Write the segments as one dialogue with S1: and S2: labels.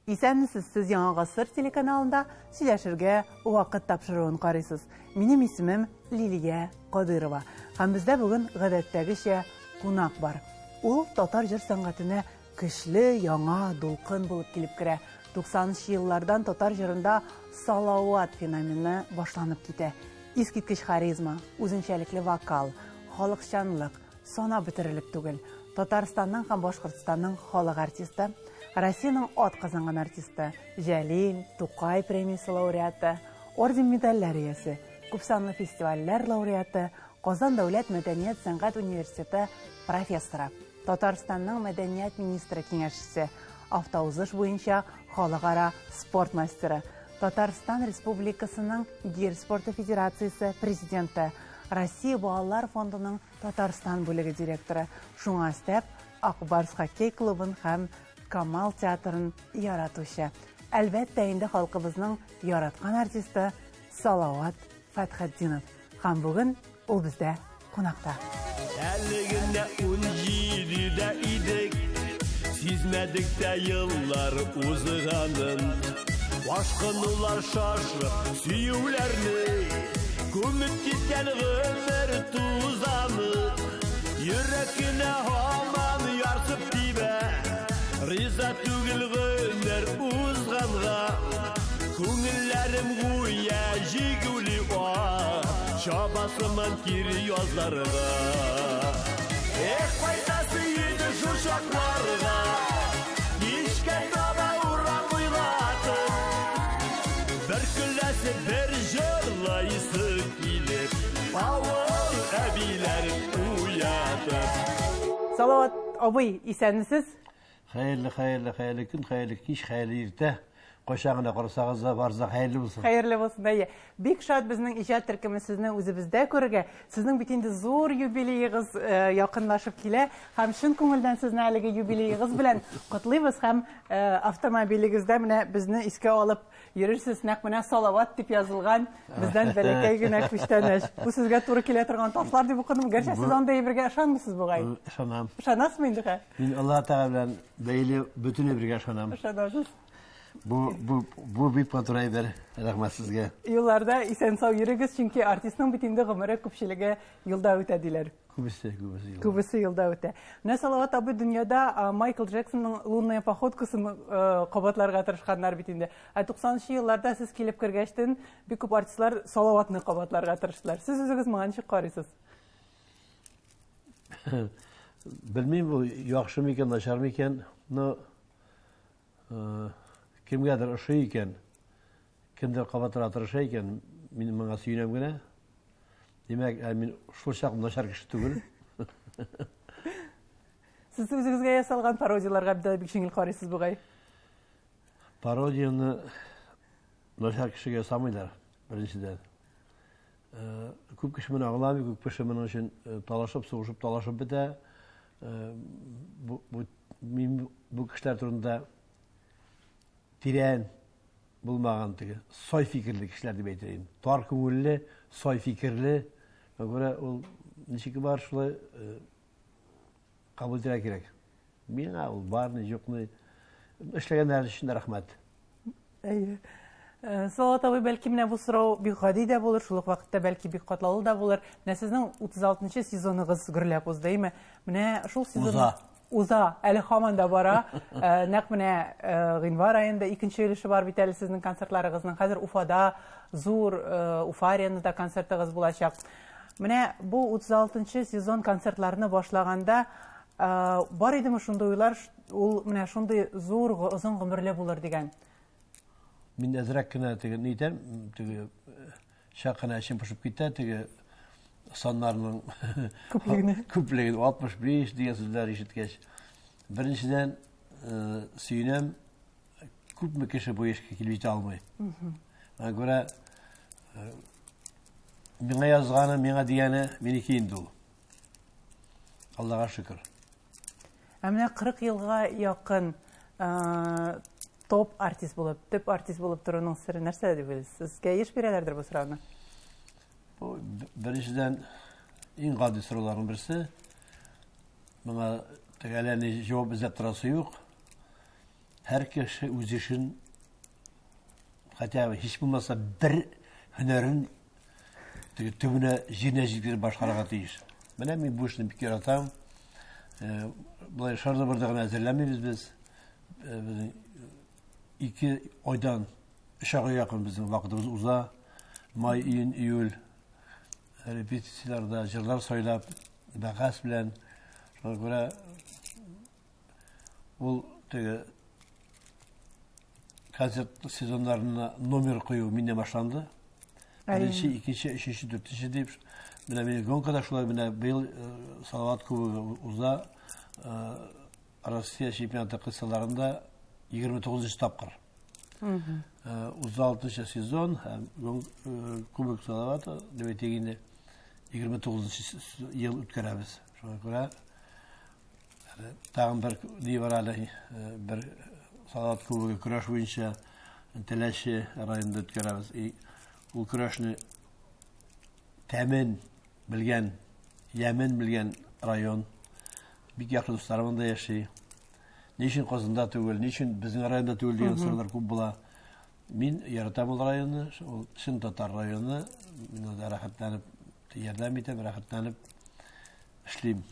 S1: Исәнмесез, сез Яңа гасыр телеканалында сөйләшергә вакыт тапшыруын карыйсыз. Минем исемем Лилия Кадырова. Һәм бездә бүген гадәттәгечә кунак бар. Ул татар җыр сәнгатенә көчле яңа дулкын булып килеп керә. 90 еллардан татар җырында Салават феномены башланып китә. Искиткеч харизма, үзенчәлекле вокал, халыкчанлык, санап бетерерлек түгел. Татарстанның һәм Башкортстанның халык артисты, Россиянең атказанган артисты, Җәлил, Тукай премиясе лауреаты, орден-медальләр иясе, күпсанлы фестивальләр лауреаты, Казан дәүләт мәдәният сәнгать университеты профессоры, Татарстанның мәдәният министры киңәшчесе, автоузыш буенча халыкара спорт мастеры, Татарстан Республикасының гир спорты федерациясе президенты, Россия балалар фондының Татарстан бүлеге директоры. Шуңа өстәп, Ак Барс хоккей клубын һәм Камал театрын яратучы. Әлбәттә инде халкыбызның яраткан артисты Салават Фәтхетдинов. Һәм бүген ул бездә кунакта.
S2: Әле генә 17-дә идек, сизмәдек тә еллар узганын. Ашкынулар шашып сөюләрне, күмеп киткән гомер тузаны. Йөрәк кенә һаман ярсып тибә, риза түгел гомер узганга. Күңелләрем гүя җигүле ат, чаба сыман кире язларга. Эх, кайтасы иде шул чакларга, кичкә таба урам буйлатып. Бер көләсе, бер җырлайсы килеп, авыл әбиләрен уятып.
S1: Салават абый, исәнмесез?
S3: Хәерле, хәерле, хәерле көн, хәерле кич, хәерле иртә. Кайчан гына карасагыз да, барысы да хәерле булсын.
S1: Хәерле булсын, әйе. Бик шат безнең иҗат төркеме сезне үзебездә күрергә. Сезнең бит инде зур юбилеегыз якынлашып килә һәм чын күңелдән сезне әлеге юбилеегыз белән котлыйбыз һәм автомобилегездә менә безне искә алып йөрерсез, нәкъ менә Салават дип язылган бездән бәләкәй генә күчтәнәч. Бу сезгә туры килә торган ташлар дип укыдым. Гәрчә сез андый әйбергә ышанмыйсыз бугай.
S3: Ышанам.
S1: Ышанасызмы инде хә?
S3: Мин Аллаһ Тәгалә белән бәйле бөтен әйбергә ышанам.
S1: Ышанасыз.
S3: Бу бик матур әйбер. Рәхмәт сезгә.
S1: Юлларда исән-сау йөрегез, чөнки артистның бит инде гомере күпчелеге юлда үтә диләр.
S3: Күбесе, күбесе юлда.
S1: Күбесе юлда үтә. Менә Салават абый дөньяда Майкл Джексонның Лунная походкасын кабатларга тырышканнар бит инде. Ә 90 елларда сез килеп кергәчтен бик күп артистлар Салаватны кабатларга тырыштылар. Сез үзегез моңа ничек карыйсыз?
S3: Белмим, бу яхшы микән, начар микән, но кемгәдер ошый икән, кемдер кабатларга тырыша икән, мин моңа сөенәм генә. Димәк, мин шул чак начар кеше түгел.
S1: Сез үзегезгә ясалган пародияләргә дә бик җиңел карыйсыз бугай.
S3: Пародияне начар кешегә ясамыйлар, беренчедән. Күп кеше моны аңламый, күп кеше моның өчен талашып, сугышып, талашып бетә. Бу, мин бу кешеләр турында тирән булмаган теге сай фикерле кешеләр дип әйтер идем. Тар күңелле, сай фикерле. Шуңа күрә ул ничек бар шулай кабул итәргә кирәк. Миңа ул бар, ни юк, ни. Эшләгәннәр өчен дә рәхмәт.
S1: Әйе. Салават абый, бәлки менә бу сорау бик гади дә булыр, шул ук вакытта бәлки бик катлаулы да булыр. Менә сезнең 36 сезоныгыз гөрләп узды, әйме? Менә шул сезон
S3: Уза.
S1: Уза, әле һаман да бара. Нәкъ менә гыйнвар аенда икенче өлеше бар бит әле сезнең концертларыгызның. Хәзер Уфада зур Уфа аренада концертыгыз булачак. Менә бу 36 сезон концертларны башлаганда бар идеме шундый уйлар, ул менә шундый зур, озын гомерле булыр дигән?
S3: Мин әзрәк кенә теге ни әйтәм, теге чак кына эчем пошып китә, теге саннарның
S1: күплегенә.
S3: Күплеген 65 дигән сүзләр ишеткәч. Беренчедән, сөенәм, күпме кеше бу эшкә килеп җитә алмый. Аңа күрә миңа язганы, миңа дигәне минеке инде ул. Аллага шөкер.
S1: Ә менә 40 елга якын топ артист булып, төп артист булып торуның сере нәрсәдә дип уйлыйсыз? Сезгә еш бирәләрдер бу сорауны?
S3: Бу беренчедән иң гади сорауларның берсе. Моңа теге әллә ни җавап эзләп торасы юк. Һәр кеше үз эшен хотя бы һич булмаса бер һөнәрен теге төбенә җиренә җиткереп башкарырга тиеш. Менә мин бу эшне бик яратам. Э, болай шарлы бырда гына әзерләмибез без. Э, безнең 2 айдан 3 айга якын безнең вакытыбыз уза. Май, июнь, июль репетицияләрдә җырлар сайлап, бәхәс белән. Шуңа күрә ул теге концерт сезоннарына номер кую миннән башланды. Беренче, икенче, өченче, дүртенче дип. Менә мин гонкада шулай менә быел э, Салават кубогы уза э, Россия чемпионаты кысаларында 29 тапкыр. 36 э, сезон һәм Кубок Салавата дип әйтик инде 29 ел үткәрәбез. Шуңа күрә Тагын бер ни бар әле, бер Салават кубогы көрәш буенча Теләче районында үткәрәбез. И ул көрәшне тәмен белгән, ямен белгән район. Бик яхшы дусларым анда яши. Ни өчен Казанда түгел, ни өчен безнең районда түгел дигән сораулар күп була. Мин яратам ул районны, ул чын татар районы. Мин анда рәхәтләнеп ярдәм итәм, рәхәтләнеп эшлим.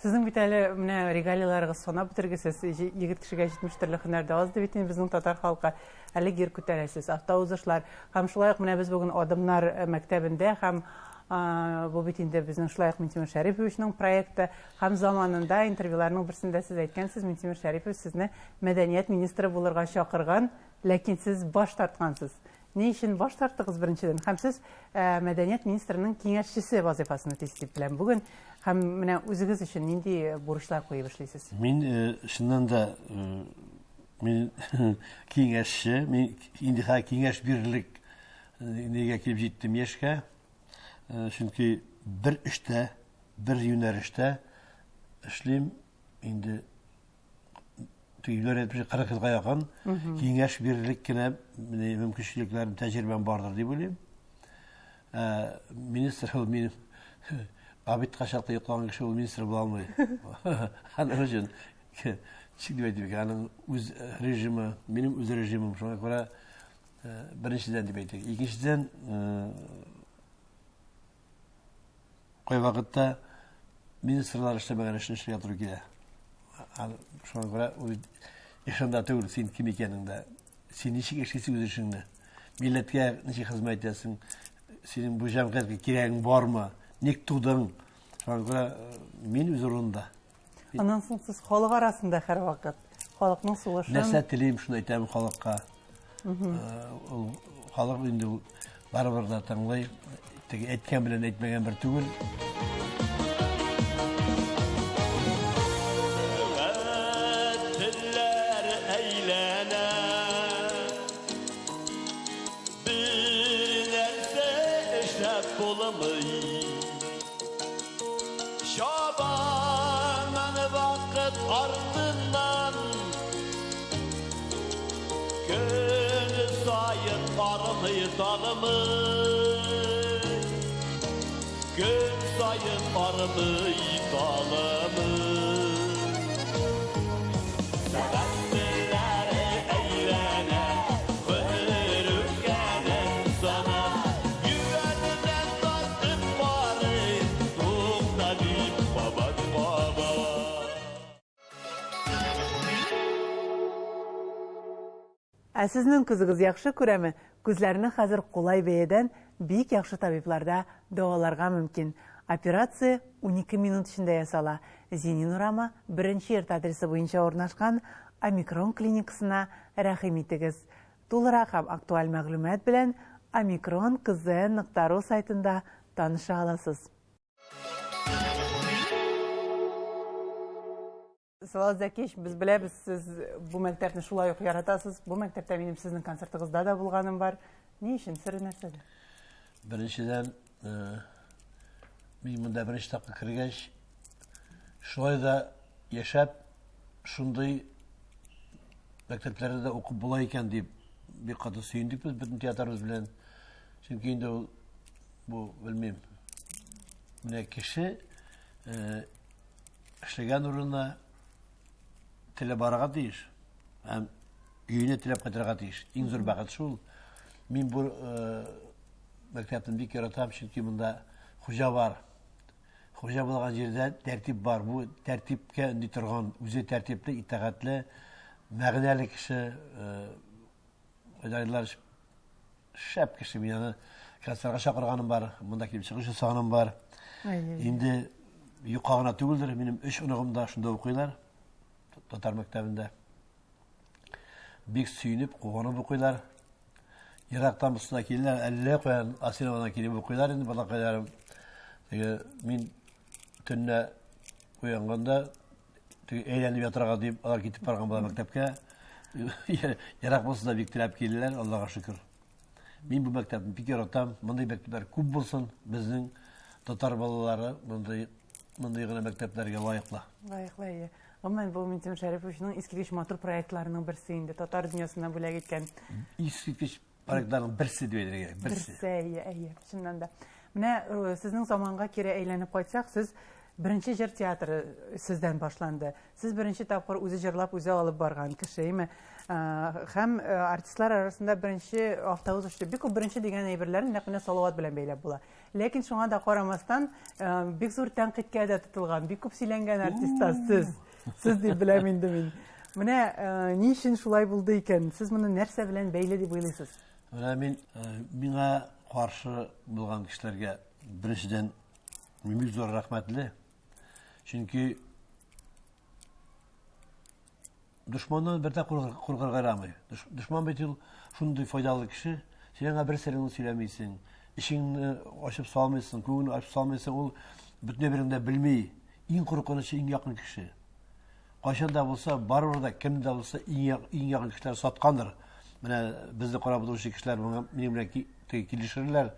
S1: Сезнең бит әле менә регалияләрегез санап бетергесез. Егет кешегә 70 төрле һөнәр дә аз ди бит инде безнең татар халкы. Әле гер күтәрәсез, автоузышлар. Һәм шулай ук менә без бүген Адымнар э, мәктәбендә һәм бу бит инде безнең шулай ук Минтимер Шәриповичның проекты. Һәм заманында интервьюларның берсендә сез әйткәнсез, Минтимер Шәрипович сезне мәдәният министры булырга чакырган, ләкин сез баш тарткансыз. Ни өчен баш тарттыгыз беренчедән? Һәм сез э, мәдәният министрының киңәшчесе вазыйфасын үтисез дип беләм бүген. Һәм менә үзегез өчен нинди бурычлар куеп эшлисез?
S3: Мин э, чыннан да э, мин киңәшче, мин инде хәзер киңәш бирерлек нигә килеп җиттем яшькә. Чөнки бер эштә, бер юнәлештә эшлим инде Тегеләр әйтмешли 40 елга якын киңәш бирерлек кенә мөмкинчелекләрем, тәҗрибәм бардыр дип уйлыйм. Ә, министр ул минем обедка чаклы йоклаган кеше ул министр була алмый. Аның өчен ничек дип әйтим икән, аның үз режимы, минем үз режимым. Шуңа күрә беренчедән дип әйтик. Икенчедән, Кайвакытта министрлар эшләмәгән эшне эшләргә туры килә. Шуңа күрә ул эш анда түгел, син кем икәнеңдә. Син ничек эшлисең үз эшеңне? Милләткә ничек хезмәт итәсең? Синең бу җәмгыятькә кирәгең бармы? Ник тудың? Шуңа күрә э, мин үз урынымда.
S1: Аннан соң сез халык арасында һәрвакыт. Халыкның сулышын.
S3: Нәрсә телим, шуны әйтәм халыкка. Э, ул халык инде ул барыбер дә тыңлый. Теге әйткән белән әйтмәгән бер түгел.
S2: Телләр әйләнә Бер нәрсә эшләп булмый Чабамын вакыт артыннан Көн саен армый талмый Көн саен армый талмый Сәгать телләре әйләнә Гомер үткәнен санап Йөгәненнән тартып карый Тукта дип кабат-кабат.
S1: Ә сезнең күзегез яхшы күрәме? Күзләрне хәзер кулай бәядән бик яхшы табибларда дәваларга мөмкин. Операция 12 минут эчендә ясала. Зинин урамы, беренче йорт адресы буенча урнашкан Омикрон клиникасына рәхим итегез. Тулырак һәм актуаль мәгълүмат белән Омикрон кзн нокта ру сайтында таныша аласыз. Салават Зәкиевич, без беләбез, сез бу мәктәпне шулай ук яратасыз. Бу мәктәптә минем сезнең концертыгызда да булганым бар. Ни өчен? Сере нәрсәдә?
S3: Беренчедән, э, мин монда беренче тапкыр кергәч, шулай да яшәп, шундый мәктәпләрдә дә укып була икән дип бик каты сөендек без бөтен театрыбыз белән. Чөнки инде ул бу белмим. Менә кеше э, эшләгән урынына теле барырга тиеш. Һәм өенә теләп кайтырга тиеш. Иң зур бәхет шул. Мин бу мәктәпне бик яратам, чөнки монда хуҗа бар. Хуҗа булган җирдә тәртип бар. Бу тәртипкә өнди торган, үзе тәртипле, итагатьле, мәгънәле кеше, Айдарлар шәп кеше. Мин аны концертка чакырганым бар, монда килеп чыгыш ясаганым бар. Инде юкка гына түгелдер, минем өч оныгым да шунда укыйлар, татар мәктәбендә. Бик сөенеп, куанып укыйлар. Ерактан булса да киләләр, әллә каян Асиновадан килеп укыйлар инде балакайларым. Теге мин төнлә уянганда теге әйләнеп ятырга дип алар китеп барган була мәктәпкә. Ерак булса да бик теләп киләләр, Аллага шөкер. Мин бу мәктәпне бик яратам. Мондый мәктәпләр күп булсын. Безнең татар балалары мондый мондый гына мәктәпләргә лаеклы.
S1: Лаеклы, әйе. Гомумән, бу Минтимер Шәриповичның искиткеч матур проектларының берсе инде, татар дөньясына бүләк иткән.
S3: Искиткеч проектларның берсе дип әйтергә кирәк, берсе.
S1: Берсе, әйе, әйе, чыннан да. Менә э, сезнең заманга кире әйләнеп кайтсак, сез беренче җыр театры сездән башланды. Сез беренче тапкыр үзе җырлап, үзе алып барган кеше, әйме? Э, һәм э, артистлар арасында беренче автобус очты. Бик күп беренче дигән әйберләрне нәкъ менә Салават белән бәйләп була. Ләкин шуңа да карамастан, бик зур тәнкыйтькә дә тотылган, бик күп сөйләнгән артист та сез. Сез дип беләм инде мин. Менә ни өчен шулай булды икән? Сез моны нәрсә белән бәйле дип уйлыйсыз?
S3: Менә мин миңа каршы булган кешеләргә беренчедән мин бик зур рәхмәтле. Чөнки Дошманнан бер дә куркырга ярамый. Дошман бит ул шундый файдалы кеше. Син аңа бер сереңне сөйләмисең, эшеңне ачып салмыйсың, күңелеңне ачып салмыйсың, ул бөтен береңне дә белми. Иң куркынычы, иң якын кеше. Кайчан да булса, барыбер дә кем дә булса иң, иң якын кешеләр саткандыр. Менә безне карап утыручы кешеләр моңа минем белән килешерләр.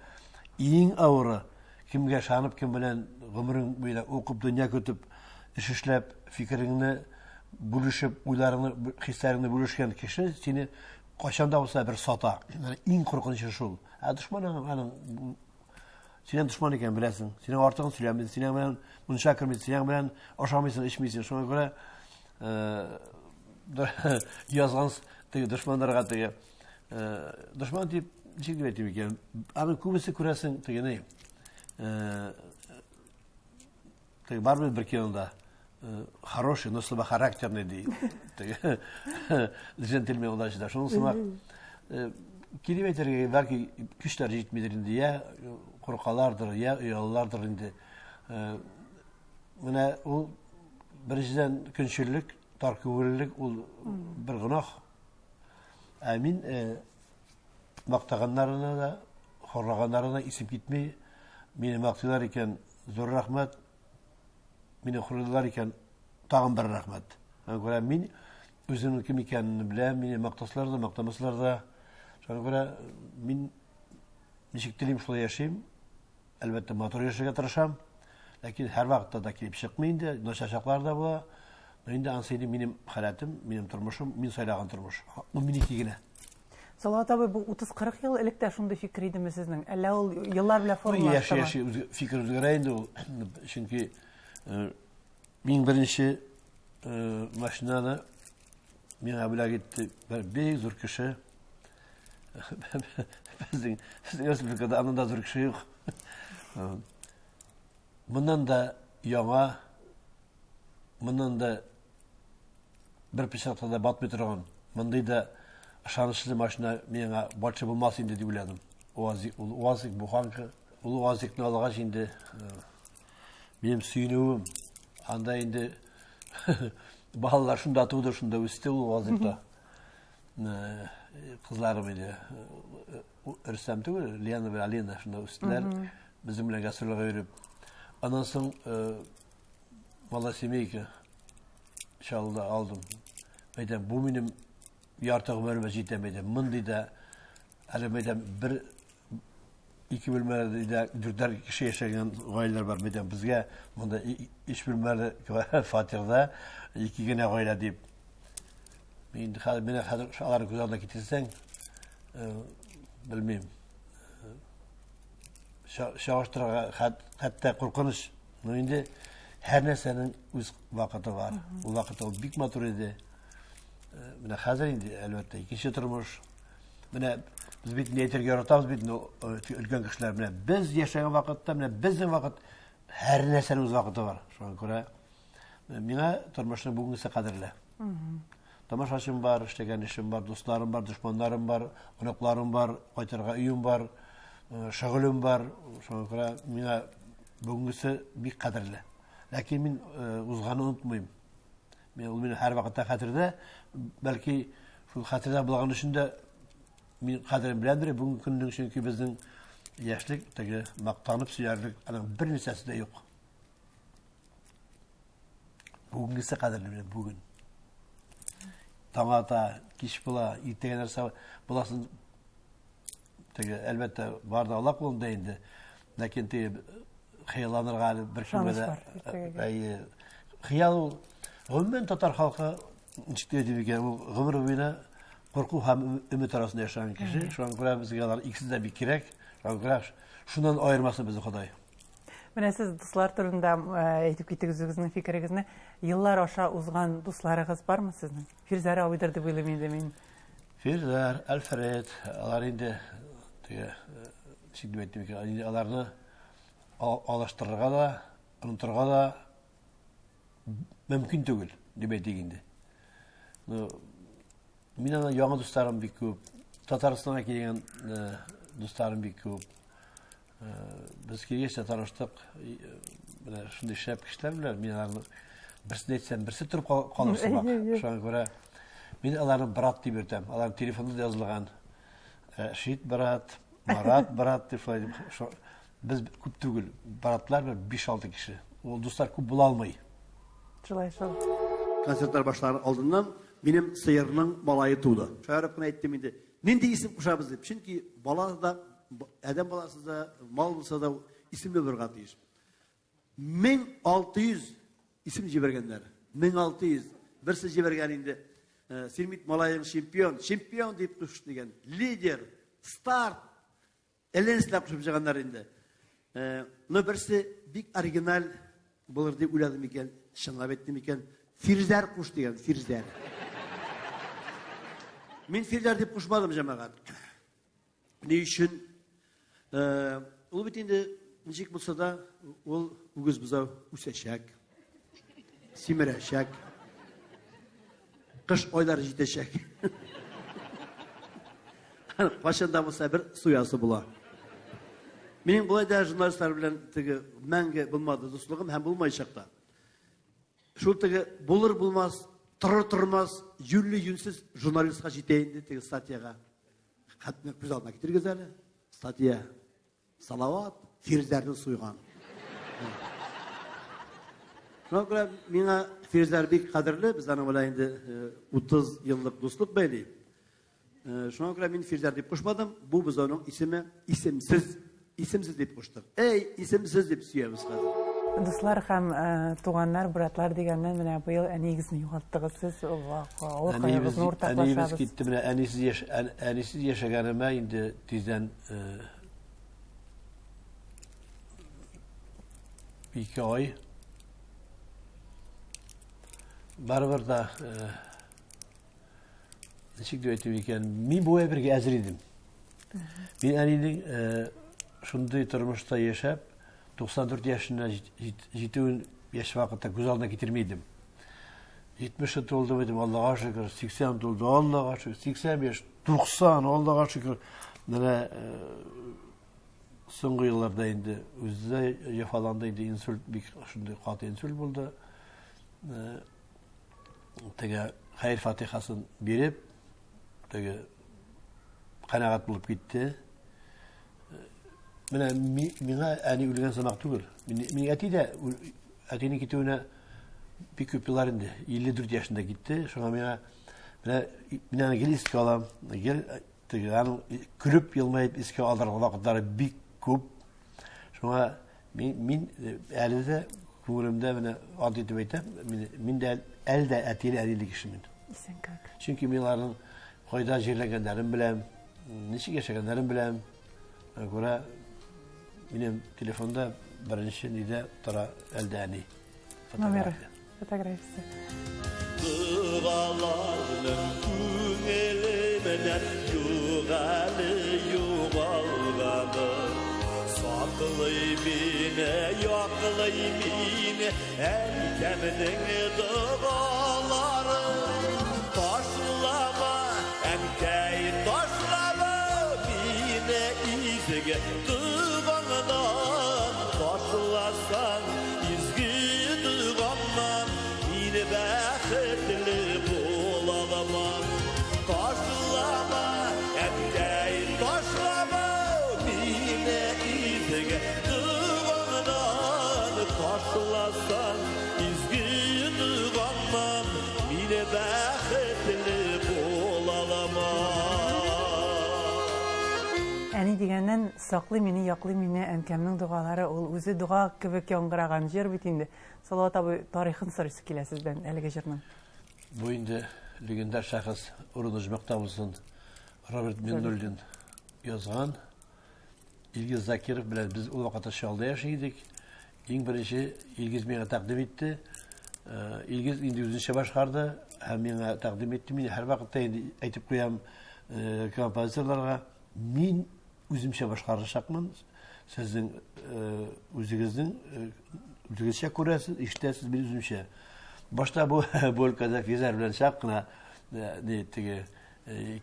S3: Иң авыры кемгә ышанып, кем белән гомерең буена укып, дөнья көтеп, эш эшләп, фикереңне бүлешеп, уйларыңны, хисләреңне бүлешкән кеше сине кайчан да булса бер сата. Иң куркынычы шул. Ә дошман аның синең дошман икәнен беләсең. Синең артыгын сөйләмей, синең белән мунча керми, синең белән ашамыйсың, эчмисең. Шуңа күрә язган теге дошманнарга теге дошман дип ничек дип әйтим икән? Аның күбесе күрәсең теге ни. Теге бар бит бер кинода хороший, но слабохарактерный ди. Теге джентльмен удачи да. Шуның сымак килеп әйтергә бәлки көчләр җитмидер инде, я куркалардыр, я оялалардыр инде. Менә ул беренчедән көнчеллек, тар күңеллелек ул бер гөнаһ. Ә мин мактаганнарына да, хурлаганнарына исем китми. Мине мактыйлар икән, зур рәхмәт. Мине хурлыйлар икән, тагын бер рәхмәт. Шуңа күрә мин үземнең кем икәнемне беләм, мине мактасалар да, мактамасалар да. Шуңа күрә мин ничек телим, шулай яшим. Әлбәттә, матур яшәргә тырышам. Ләкин һәрвакытта да килеп чыкмый инде, начар чаклар да була. Но инде анысы инде минем халәтем, минем тормышым, мин сайлаган тормыш. Ул минеке генә.
S1: Салават абый, бу 30-40 ел элек тә шундый фикер идеме сезнең? Әллә ул еллар белән формалаштымы?
S3: Яши, яши, фикер үзгәрә инде ул. Чөнки мин беренче машинаны миңа бүләк итте бер бик зур кеше. Безнең республикада аннан да зур кеше юк. Моннан да яңа, моннан да бер пычракта да батмый торган, мондый да ышанычлы машина миңа батшы булмас инде дип уйладым. УАЗик, ул УАЗик, буханка. Ул УАЗикны алгач инде минем сөенүем, анда инде балалар шунда туды, шунда үсте ул УАЗикта. Кызларым инде Рөстәм түгел, Лена белән Алина шунда үстеләр. Безнең белән гастрольгә йөреп. Аннан соң малосемейка Чаллыда алдым. Әйтәм, бу минем ярты гомеремә җитә, әйтәм. Мондый да әле әйтәм, бер ике бүлмәле дә дүртәр кеше яшәгән гаиләләр бар. Әйтәм, безгә монда өч бүлмәле фатирда ике генә гаилә дип. Мин инде хәзер менә хәзер аларны күз алдына китерсәң, белмим. Чагыштырырга хәтта куркыныч. Ну инде һәр нәрсәнең үз вакыты бар. Ул вакытта ул бик матур иде. Менә хәзер инде, әлбәттә, икенче тормыш. Менә без бит ни әйтергә яратабыз бит, ну, өлкән кешеләр менә без яшәгән вакытта, менә безнең вакыт һәр нәрсәнең үз вакыты бар. Шуңа күрә миңа тормышның бүгенгесе кадерле. Тамашачым бар, эшләгән эшем бар, дусларым бар, дошманнарым бар, оныкларым бар, кайтырга өем бар, шөгылем бар. Шуңа күрә миңа бүгенгесе бик кадерле. Ләкин мин узганны онытмыйм. Мин ул минем һәрвакытта хәтердә, бәлки шул хәтердә булган өчен дә мин кадерен беләмдер бүгенге көннең, чөнки безнең яшьлек теге мактанып сөйләрлек аның бер нәрсәсе дә юк. Бүгенгесе кадерле менә бүген. Таң ата, кич була, иртәгә нәрсә буласын теге әлбәттә бар да Алла кулында инде. Ләкин теге хыялланырга әле бер кемгә дә әйе. Хыял ул гомумән татар халкы ничек дип әйтим икән, ул гомер буена курку һәм өмет арасында яшәгән кеше. Шуңа күрә безгә алар икесе дә бик кирәк. Шуңа күрә шуннан аермасын безне Ходай.
S1: Менә сез дуслар турында әйтеп киттегез үзегезнең фикерегезне. Еллар аша узган дусларыгыз бармы сезнең? Фирзәр абыйдыр дип уйлыйм инде мин.
S3: Фирзәр, Альфред, алар инде теге ничек дип әйтим икән, инде аларны алыштырырга да, онытырга да мөмкин түгел, дип әйтик инде. Ну, мин ана яңа дусларым бик күп, Татарстанга килгән дусларым бик күп. Без килгәч тә таныштык, менә шундый шәп кешеләр белән, мин аларны берсен әйтсәм, берсе торып калыр сымак. Шуңа күрә мин аларны брат дип йөртәм. Аларның телефонда да язылган. Рәшит брат, Марат брат дип шулай дип. Без күп түгел, братлар бер 5-6 кеше. Ул дуслар күп була алмый.
S1: Шулай шул.
S4: Концертлар башлар алдыннан минем сыерның малае туды. Шаярып кына әйттем инде. Нинди исем кушабыз дип. Чөнки бала да, адәм баласы да, мал булса да исемле булырга тиеш. 1600 исем җибәргәннәр. 1600. Берсе җибәргән инде. Син бит малаең чемпион, чемпион дип куш дигән. Лидер, старт. Әллә нәрсәләр кушып чыганнар инде. Но берсе бик оригиналь булыр дип уйладым икән, чынлап әйттем икән. Фирзәр куш дигән, Фирзәр. Мин Фирзәр дип кушмадым, җәмәгать. Ни өчен? Ул бит инде ничек булса да, ул үгез бозау үсәчәк, симерәчәк. Кыш айлары җитәчәк. Кайчан да булса бер суясы була. Минем болай да журналистлар белән теге мәңге булмады дуслыгым һәм булмаячак та. Шул теге булыр булмас, торыр тормас, юньле юньсез журналистка җитә инде теге статьяга. Хәтта күз алдына китерегез әле. Статья. Салават Фирзәрне суйган. Шуңа күрә миңа Фирзәр бик кадерле, без аның белән инде 30 еллык дуслык бәйли. Шуңа күрә мин Фирзәр дип кушмадым. Бу бозауның исеме исемсез, исемсез дип куштык. Эй, исемсез дип сөябез хәзер.
S1: Дуслар һәм туганнар, братлар дигәннән менә быел әниегезне югалттыгыз сез, авыр кайгыгызны уртаклашабыз.
S3: Әниебез китте, менә әнисез яш, әнисез яшәгәнемә инде тиздән 2 ай. Барыбер да ничек дип әйтим икән, мин бу әйбергә әзер идем. Мин әнинең шундый тормышта яшәп, 94 яшенә җитүен яшь вакытта күз алдына китерми идем. 70 тулды идем, Аллага шөкер, 80 тулды, Аллага шөкер, 85, 90, Аллага шөкер. Менә соңгы елларда инде үзе дә җәфаланды, инде инсульт, бик шундый каты инсульт булды. Теге хәер фатихасын биреп, теге канәгать булып китте. Менә миңа әни үлгән сымак түгел. Мин әти дә әтинең китүенә бик күп еллар инде, 54 яшендә китте. Шуңа миңа менә мин аны гел искә алам. Гел теге аның көлеп елмаеп искә алырга вакытлары бик күп. Шуңа мин әле дә күңелемдә менә ант итеп әйтәм, мин дә әле дә әтиле әниле кешемен.
S1: Исән кебек.
S3: Чөнки мин аларның кайда җирләгәннәрен беләм, ничек яшәгәннәрен беләм. Күрә минем телефонда беренче нидә тора әлдә әни.
S1: Номеры, фотографиясе.
S2: Дулалар Аның күңелемнән юк әле югалганы. Саклый мине, яклый мине әнкәмнең догалары. Ташлама, әнкәй, ташлама мине изге догаңнан. Ташласаң изге догаңнан, мин бәхетле була алмам. Ташлама, әнкәй, ташлама мине изге догаңнан. Ташласаң изге догаңнан, мин бәхетле була алмам.
S1: Әни дигәннән, саклый мине, яклый мине әнкәмнең догалары, ул үзе дога кебек яңгыраган җыр бит инде. Салават абый, тарихын сорыйсы килә сездән әлеге җырның.
S3: Бу инде легендар шәхес, урыны оҗмахта булсын, Роберт Миннуллин язган. Илгиз Закиров белән без ул вакытта Чаллыда яши идек. Иң беренче Илгиз миңа тәкъдим итте. Илгиз инде үзенчә башкарды һәм миңа тәкъдим итте. Мин һәрвакытта инде әйтеп куям композиторларга, мин үземчә башкарачакмын. Сезнең үзегезнең үзегезчә күрәсез, ишетәсез, мин үземчә. Башта бу бу өлкәдә Физәр белән чак кына ни теге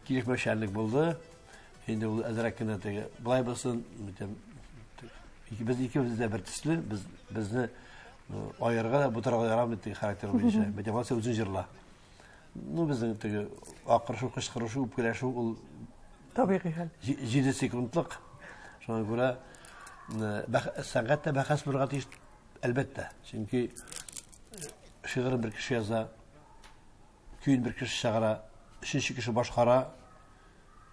S3: килешмәүчәнлек булды. Инде ул әзрәк кенә теге былай булсын, без икебез дә бер төсле, без безне аерырга да бутарга ярамый теге характер буенча. Бәйтәм, алса үзең җырла. Ну, безнең теге акырышу, кычкырышу, үпкәләшү ул
S1: табигый хәл.
S3: 7 секундлык. Шуңа күрә сәнгатьтә бәхәс булырга тиеш, әлбәттә. Чөнки шигырен бер кеше яза, көен бер кеше чыгара, өченче кеше башкара,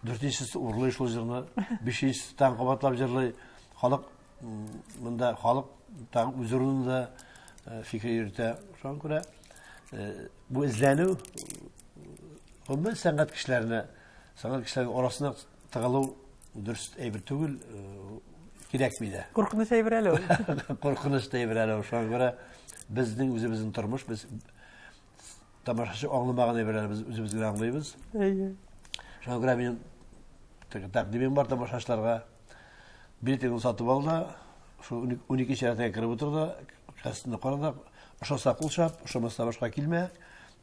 S3: дүртенчесе урлый шул җырны, бишенчесе тагын кабатлап җырлый. Халык монда халык тагын үз урынында фикер йөртә. Шуңа күрә бу эзләнү гомумән сәнгать кешеләренә, сәнгать кешеләренең арасына тыгылу дөрес әйбер түгел, кирәкми дә.
S1: Куркыныч әйбер әле ул.
S3: Куркыныч әйбер әле ул. Шуңа күрә безнең үзебезнең тормыш, без тамашачы аңламаган әйберләрне без үзебез генә аңлыйбыз.
S1: Әйе.
S3: Шуңа күрә минем тәкъдимем бар тамашачыларга. Билетыңны сатып ал да, шул 12 рәтегә кереп утыр да, кассаны кара да, ошаса кул чап, ошамаса башка килмә.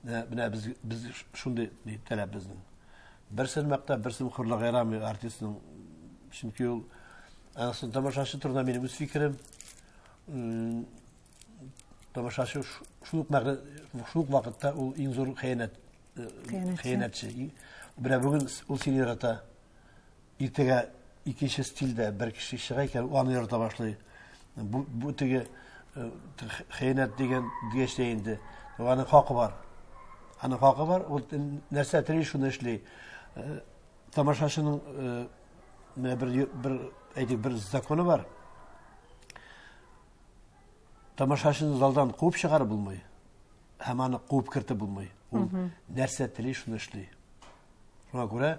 S3: Менә без, без шундый таләп безнең. Берсен мактап, берсен хурларга ярамый артистның. Чөнки ул анысын тамашачы турында минем үз фикерем. Тамашачы шул ук мәгънә, шул ук вакытта ул иң зур хыянәт, хыянәтче. Менә бүген ул сине ярата. Иртәгә икенче стильдә бер кеше чыга икән, ул аны ярата башлый. Бу, бу теге хыянәт дигән дигәч тә инде, аның хакы бар. Аның хакы бар, ул нәрсә тели, шуны эшли. Тамашачының менә бер, бер, әйтик, бер законы бар. Тамашачыны залдан куып чыгарып булмый һәм аны куып кертеп булмый. Ул нәрсә тели, шуны эшли. Шуңа күрә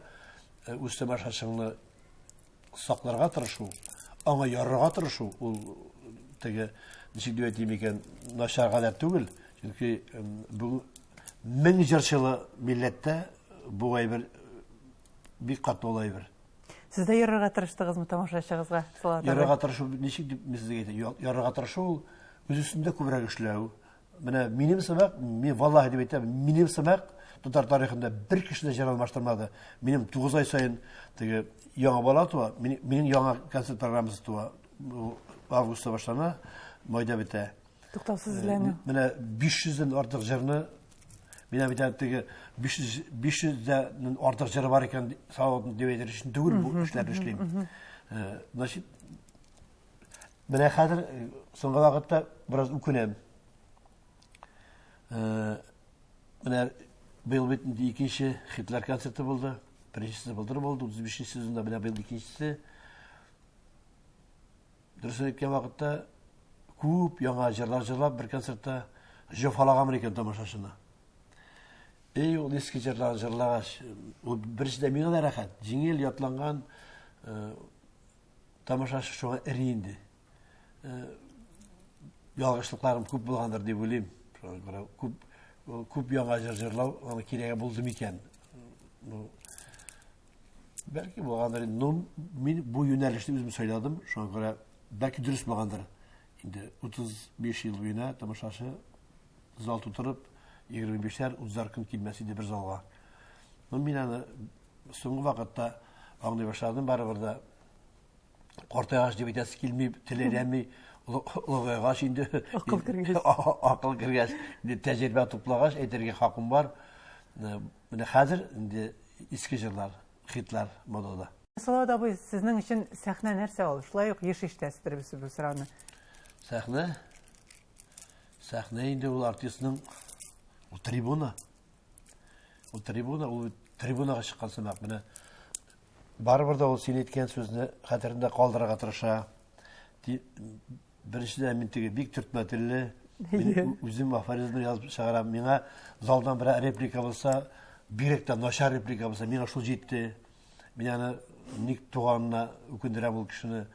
S3: үз тамашачыңны сакларга тырышу, аңа ярарга тырышу, ул теге ничек дип әйтим икән, начар гадәт түгел. Чөнки бүген мең җырчылы милләттә бу әйбер бик катлаулы әйбер.
S1: Сез дә ярарга тырыштыгызмы тамашачыгызга, Салават абый?
S3: Ярарга тырышу ничек дип мин сезгә әйтәм? Ярарга тырышу ул үз өстендә күбрәк эшләү. Менә минем сымак, мин валлаһи дип әйтәм, минем сымак татар тарихында бер кеше дә җыр алмаштырмады. Минем 9 ай саен теге яңа бала туа, минем яңа концерт программасы туа. Августта башлана, майда бетә.
S1: Туктаусыз эзләнү.
S3: Менә 500 дән артык җырны Мин бит теге 500 500 дән артык җыры бар икән, Салават дип әйтер өчен түгел бу эшләрне эшлим. Значит, менә хәзер соңгы вакытта бераз үкенәм. Менә быел бит инде икенче хитлар концерты булды. Беренчесе былтыр булды, 35 сезонда менә быел икенчесе. Дөресен әйткән вакытта күп яңа җырлар җырлап бер концертта җофалаганмын икән тамашачыны. Эй, ул иске җырлар җырлагач, ул беренчедән миңа да рәхәт, җиңел ятланган тамашачы шуңа эри инде. Ялгышлыкларым күп булгандыр дип уйлыйм. Шуңа күрә күп Ул күп яңа җыр җырлау аны кирәге булды микән? Ну, бәлки булгандыр. Ну, мин бу юнәлешне үзем сайладым, шуңа күрә бәлки дөрес булгандыр. Инде 35 ел буена тамашачы зал тутырып, 25-әр, 30-ар көн килмәс иде бер залга. Ну, мин аны соңгы вакытта аңлый башладым, барыбер дә картайгач дип әйтәсе килми, тел әйләнми, олыгайгач инде.
S1: Акыл кергәч.
S3: Акыл кергәч, инде тәҗрибә туплагач, әйтергә хакым бар. Менә хәзер инде иске җырлар, хитлар модада.
S1: Салават абый, сезнең өчен сәхнә нәрсә ул? Шулай ук еш ишетәсездер без бу сорауны.
S3: Сәхнә? Сәхнә инде ул артистның ул трибуна. Ул трибуна, ул трибунага чыккан сымак. Менә барыбер дә ул син әйткән сүзне хәтерендә калдырырга тырыша. Беренчедән, мин теге бик төртмә телле. Мин үзем афоризмны язып чыгарам. Миңа залдан берәр реплика булса, бигрәк тә начар реплика булса, миңа шул җитте. Мин аны ник туганына үкендерәм ул кешене.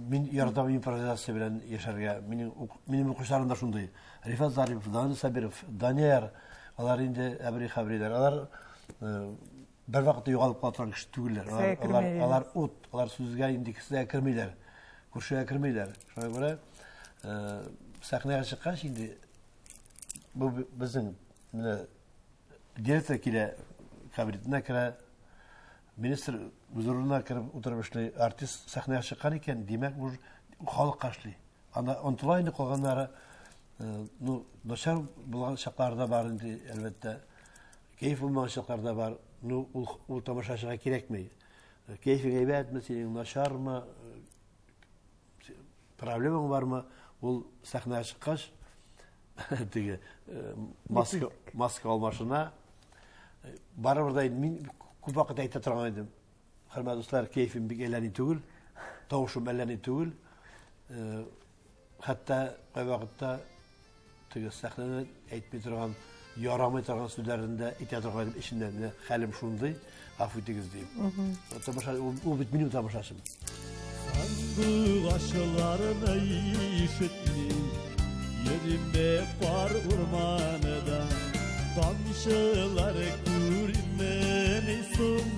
S3: Мин яратам импровизация белән яшәргә. Минем укучыларым да шундый. Рифат Зарипов, Данил Сабиров, Данияр, алар инде әбри-хәбриләр. Алар бер вакытта югалып кала торган кеше түгелләр. Алар ут, алар сүзгә инде кешегә кермиләр, күршегә кермиләр. Шуңа күрә сәхнәгә чыккач инде бу безнең менә директор килә, кабинетына керә, министр үз урынына кереп утырып эшли, артист сәхнәгә чыккан икән, димәк, ул халыкка эшли. Анда онтыла инде калганнары, ну, начар булган чаклары да бар инде, әлбәттә. Кәеф булмаган чаклар да бар. Ну, ул тамашачыга кирәкми. Кәефең әйбәтме, синең начармы, проблемаң бармы, ул сәхнәгә чыккач, теге маска, маска алмашына. Барыбер дә мин күп вакыт әйтә торган идем. Хөрмәтле дуслар, кәефем бик әллә ни түгел, тавышым әллә ни түгел. Хәтта кайвакытта теге сәхнәдә әйтми торган, ярамый торган сүзләрен дә әйтә торган идем эчемнән. Менә хәлем шундый, гафу итегез дип. Тамаша, ул бит минем тамашачым.
S2: Сандугачларны ишетми, йөриме кар урманында, тамчылар күренми соң,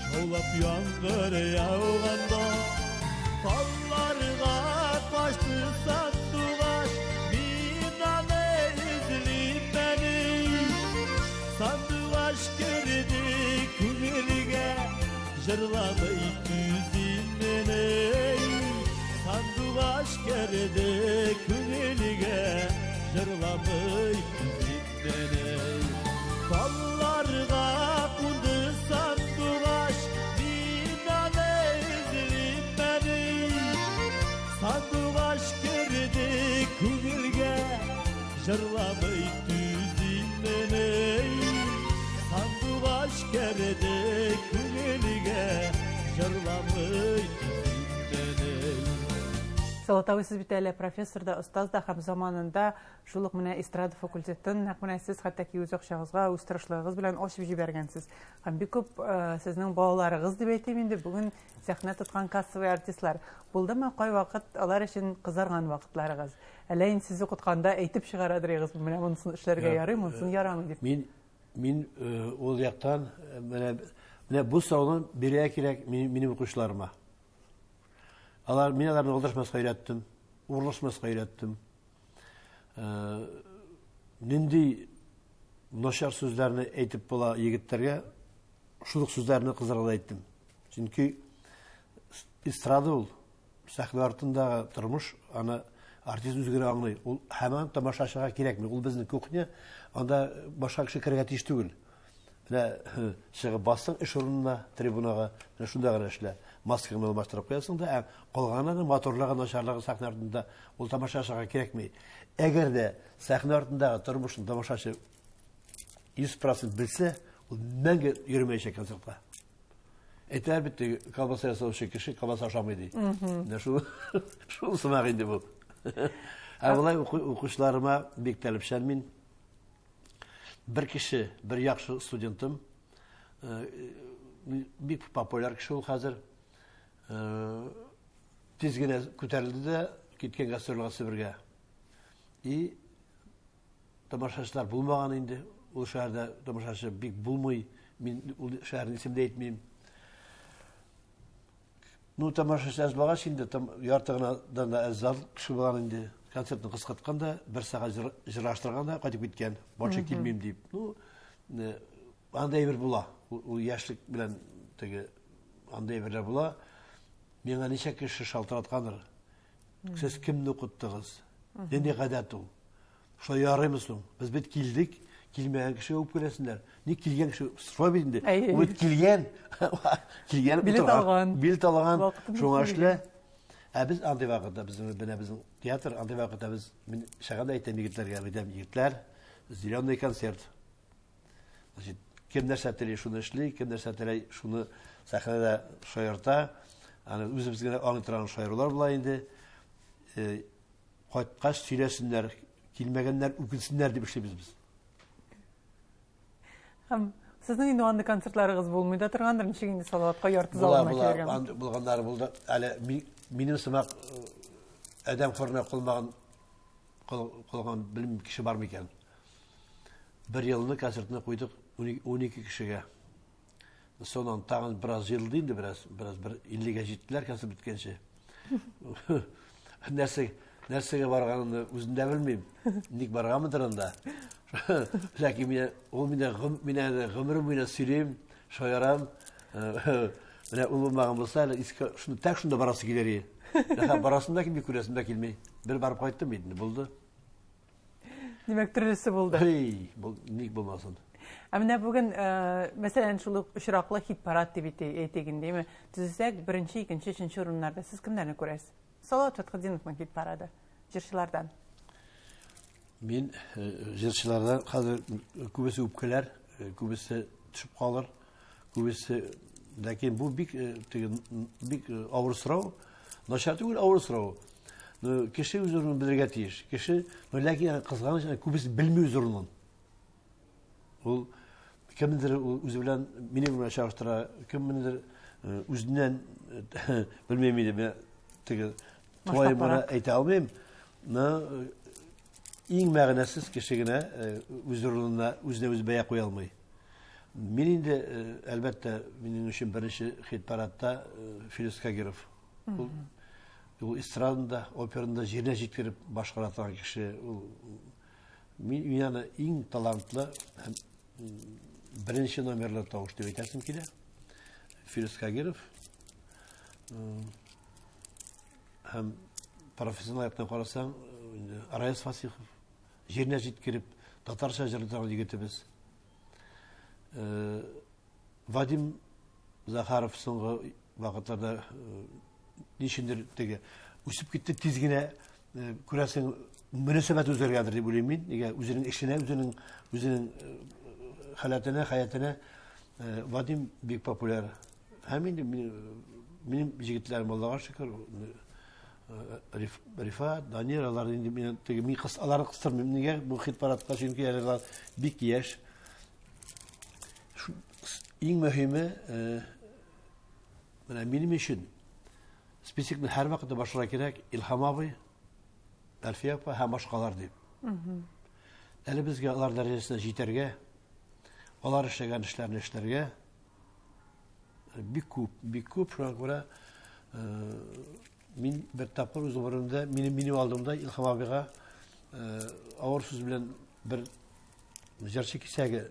S2: шаулап яңгыр яуганда. Талларга качты сандугач, мин аны эзлим әле. Сандугач керде күңелгә, җырламый түзимени. Сандугач керде күңелгә, җырламый түзимени. Талларга кунды сандугач, мин аны эзлим әле. Сандугач керде күңелгә, җырламый түзимени. Сандугач керде күңелгә, җырламый түзимени.
S1: Салават абый, сез бит әле профессор да, остаз да һәм заманында шул ук менә эстрада факультетын нәкъ менә сез хәтта ки үз акчагызга, үз тырышлыгыгыз белән ачып җибәргәнсез. Һәм бик күп сезнең балаларыгыз дип әйтим инде, бүген сәхнә тоткан кассовый артистлар. Булдымы кайвакыт алар өчен кызарган вакытларыгыз? Әллә инде сез укытканда әйтеп чыгарадырыгыз, менә монысын эшләргә ярый, монысын ярамый дип.
S3: Мин ул яктан менә бу сорауны бирергә кирәк минем укучыларыма. Алар, мин аларны алдашмаска өйрәттем, урлашмаска өйрәттем. Нинди начар сүзләрне әйтеп була егетләргә, шул ук сүзләрне кызларга да әйттем. Чөнки эстрада ул, сәхнә артындагы тормыш, аны артист үзе генә аңлый. Ул һаман тамашачыга кирәкми. Ул безнең кухня, анда башка кеше керергә тиеш түгел. Менә чыгып бастың эш урынына, трибунага, менә шунда гына эшлә. Маскаңны алмаштырып куясың да, ә калганының матурлыгы, начарлыгы сәхнә артында ул тамашачыга кирәкми. Әгәр дә сәхнә артындагы тормышны тамашачы 100% белсә, ул мәңге йөрмәячәк концертка. Әйтәләр бит, теге колбаса ясаучы кеше колбаса ашамый ди. Менә шул сымак инде бу. Ә болай укучыларыма бик таләпчән мин. Бер кеше, бер яхшы студентым, бик популяр кеше ул хәзер. Тиз генә күтәрелде дә киткән гастрольгә Себергә. И Тамашачылар булмаган инде. Ул шәһәрдә тамашачы бик булмый. Мин ул шәһәрнең исемен дә әйтмим. Ну, тамашачы әз булгач инде, там ярты гынадан да әз зал кеше булган инде. Концертны кыскарткан да, бер сәгать җырлаштырган да кайтып киткән. Больше килмим дип. Ну, андай әйбер була. Ул яшьлек белән теге андай әйберләр була. Миңа ничә кеше шалтыраткандыр. Сез кемне укыттыгыз? Нинди гадәт ул? Шулай ярыймы соң? Без бит килдек, килмәгән кешегә үпкәләсеннәр. Ник килгән кеше сорай бит инде. Ул бит килгән. Килгән,
S1: билет алган.
S3: Билет алган. Шуңа эшлә. Ә без андый вакытта безнең менә безнең театр андый вакытта без мин чагында әйтәм егетләргә, әйтәм егетләр, зеленый концерт. Значит, кем нәрсә тели, шуны эшли, кем нәрсә тели, шуны сәхнәдә шаярта. Аны үзебез генә аңлый торган шаярулар була инде. Э, Кайткач сөйләсеннәр, килмәгәннәр үкенсеннәр дип эшлибез без.
S1: Һәм сезнең инде андый концертларыгыз булмый да торгандыр, ничек инде Салаватка ярты зал гына
S3: килергә? Була, булганнары булды. Әле минем сымак э, адәм хорына калмаган калган белмим кеше бар микән. Бер елны концертны куйдык 12 кешегә. Сонан тагын бераз җыелды инде, бераз, бераз бер 50-гә җиттеләр концерт беткәнче. Нәрсә, нәрсәгә барганымны үзем дә белмим. Ник барганмындыр анда. Ләкин мин ул мине мин әле гомерем буена сөйлим, шаярам. Менә ул булмаган булса, әле искә шунда так шунда барасы килер иде. Ләкин барасым да килми, күрәсем дә килми. Бер барып кайттым инде, булды.
S1: Димәк, төрлесе булды.
S3: Эй, бул, ник булмасын.
S1: Ә менә бүген, э, мәсәлән, шул ук очраклы хит-парад дип әйтик инде, әйме? Төзесәк, беренче, икенче, өченче урыннарда сез кемнәрне күрәсез? Салават Фәтхетдиновның хит-парады җырчылардан.
S3: Мин э, җырчылардан хәзер күбесе үпкәләр, э, күбесе төшеп калыр. Күбесе, ләкин бу бик э, теге бик э, авыр сорау. Начар түгел, авыр сорау. Но кеше үз урынын белергә тиеш. Кеше, но ләкин кызганыч, күбесе белми үз урынын. Ул кемдер ул үзе белән минем белән чагыштыра, кемдер э, үзеннән белмим инде, мен теге тулаем гына әйтә алмыйм. Но иң мәгънәсез кеше генә үз урынына үзенә үзе бәя куя алмый. Мин инде, әлбәттә, минем өчен беренче хит-парадта Филүс Кагиров. Ул, ул эстрадында, оперында җиренә җиткереп башкара торган кеше. Ул мин, мин аны иң талантлы һәм беренче номерлы тавыш дип әйтәсем килә. Филүс Кагиров. Һәм профессионал яктан карасаң, инде Раяз Фасихов җиренә җиткереп татарча җырлый торган егетебез. Э, Вадим Захаров соңгы вакытларда э, ничендер теге үсеп китте тиз генә э, күрәсең мөнәсәбәт үзгәргәндер дип уйлыйм мин. Нигә үзенең эшенә, үзенең үзенең халәтенә, хәятенә Вадим бик популяр. Һәм инде минем җегетләрем Аллага шөкер, Рифат, Данир, алар инде мин теге мин кыс аларны кыстырмыйм. Нигә бу хит парадка? Чөнки әле алар бик яшь. Иң мөһиме, менә минем өчен списокны һәрвакытта башларга кирәк Илһам абый, Әлфия апа һәм башкалар дип. Әле безгә алар дәрәҗәсенә җитәргә, алар эшләгән эшләрне эшләргә бик күп, бик күп. Шуңа күрә мин бер тапкыр үз гомеремдә, минем минем алдымда Илһам абыйга авыр сүз белән бер җырчы кисәге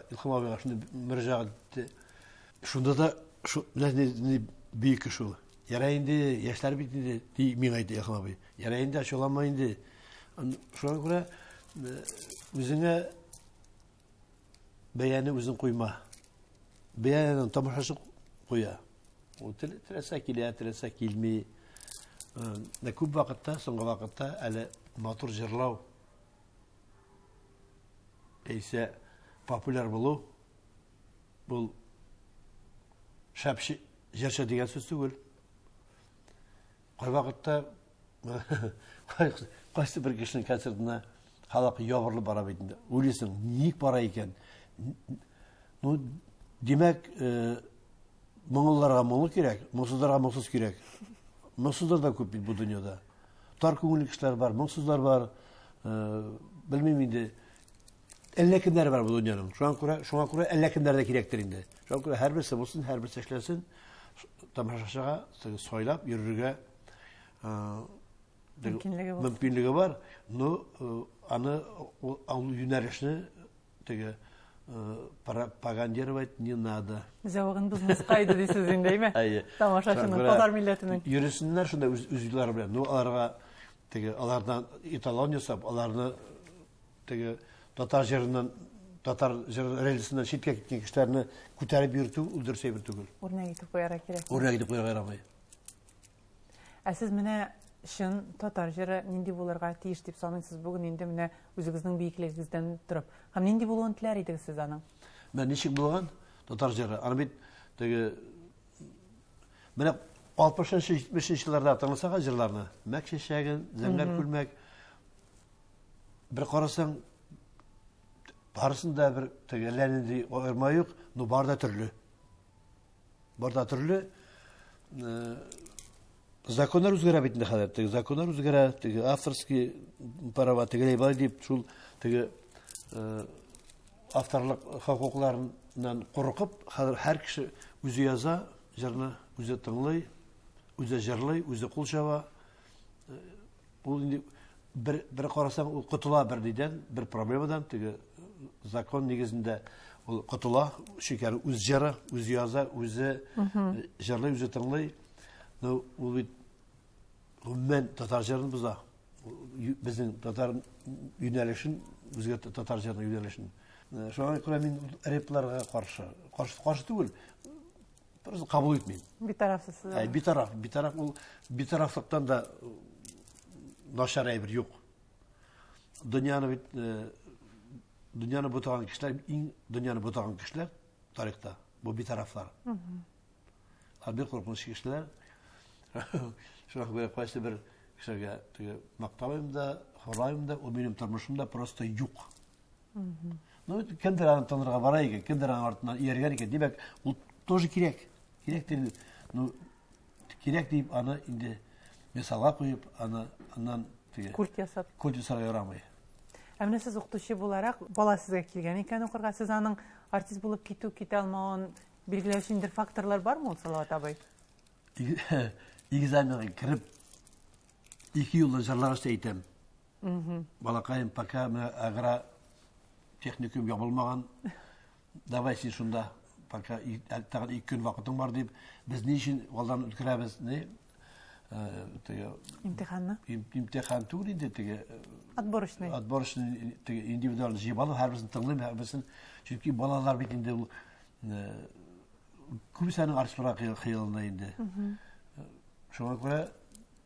S3: Илһам абыйга шундый мөрәҗәгать итте. Шунда да шу менә ни бөек кеше ул. Ярай инде, яшьләр бит инде, ди миңа әйтте Илһам абый. Ярай инде, ачуланма инде. Шуңа күрә үзеңә Бәяне үзең куйма. Бәяне тамашачы куя. Ул теләсә килә, теләсә килми. Ә күп вакытта, соңгы вакытта әле матур җырлау яисә популяр булу бул шәп җырчы дигән сүз түгел. Кайвакытта кайсы бер кешенең концертына халык ябырылып бара бит инде. Уйлыйсың, ник бара икән? Ну, димәк, э, моңлыларга моңлы кирәк, моңсызларга моңсыз кирәк. Моңсызлар да күп бит бу дөньяда. Тар күңелле кешеләр бар, моңсызлар бар. Белмим инде. Әллә кемнәр бар бу дөньяның. Шуңа күрә, шуңа күрә әллә кемнәр дә кирәктер инде. Шуңа күрә һәрберсе булсын, һәрберсе эшләсен. Тамашачыга сайлап йөрергә
S1: мөмкинлеге бар.
S3: Мөмкинлеге бар. Но аны ул юнәлешне теге пропагандировать не надо.
S1: Зәвыгын бозмаска иде дисез инде, әйме?
S3: Әйе.
S1: Тамашачының, татар милләтенең.
S3: Йөресеннәр шунда үз юллары белән. Ну, аларга теге алардан эталон ясап, аларны теге татар җырыннан, татар җыр рельсыннан читкә киткән кешеләрне күтәреп йөртү ул дөрес әйбер түгел.
S1: Үрнәк итеп куярга кирәк.
S3: Үрнәк итеп куярга ярамый.
S1: Ә сез менә чын татар җыры нинди булырга тиеш дип саныйсыз бүген инде менә үзегезнең биеклегегездән торып? Һәм нинди булуын теләр идегез сез аның?
S3: Менә ничек булган татар җыры? Аны бит теге менә 60-70 елларда тыңласагыз җырларны, Мәк чәчәген, Зәңгәр күлмәк, бер карасаң, барысында бер теге әллә нинди аерма юк, но бар да төрле. Бар да төрле. Законнар үзгәрә бит инде хәзер. Теге законнар үзгәрә, теге авторский права, тегеләй болай дип, шул теге авторлык хокукларыннан куркып, хәзер һәр кеше үзе яза, җырны үзе тыңлый, үзе җырлый, үзе кул чаба. Ул инде бер карасаң, ул котыла бер нидән, бер проблемадан, теге закон нигезендә ул котыла, чөнки аны үз җыры, үзе яза, үзе җырлый, үзе тыңлый. Но ул бит гомумән татар җырын боза. Безнең татар юнәлешен, үзгә татар җырының юнәлешен. Шуңа күрә мин репларга каршы, каршы, каршы түгел, просто кабул итмим.
S1: Битарафсыз сез.
S3: Битараф, битараф ул битарафлыктан да начар әйбер юк. Дөньяны бит, дөньяны бутаган кешеләр, иң дөньяны бутаган кешеләр тарихта бу битарафлар. Алар бик куркыныч кешеләр. Шуңа күрә кайсы бер кешеләргә теге мактамыйм да, хурлаймын да, ул минем тормышымда просто юк. Ну, кемдер аны танырга бара икән, кемдер аның артыннан ияргән икән, димәк, ул тоже кирәк. Кирәк дип, ну, кирәк дип аны инде мисалга куеп, аны аннан теге
S1: культ ясап.
S3: Культ ясарга ярамый.
S1: Ә менә сез укытучы буларак, бала сезгә килгән икән укырга, сез аның артист булып китү, китә алмавын билгеләү өчен бер факторлар бармы ул, Салават абый?
S3: Экзаменга кереп, ике юлны җырлагач та әйтәм. Балакаем, пока менә агра техникум ябылмаган, давай син шунда, пока тагын ике көн вакытың бар дип, без ни өчен алдан үткәрәбез, ни? Теге
S1: имтиханны?
S3: Имтихан түгел инде теге,
S1: Отборочный.
S3: Отборочный, теге индивидуаль җыеп алып, һәрберсен тыңлыйм, һәрберсен. Чөнки балалар бит инде ул, күбесе аның артистларга хыялына инде. Шуңа күрә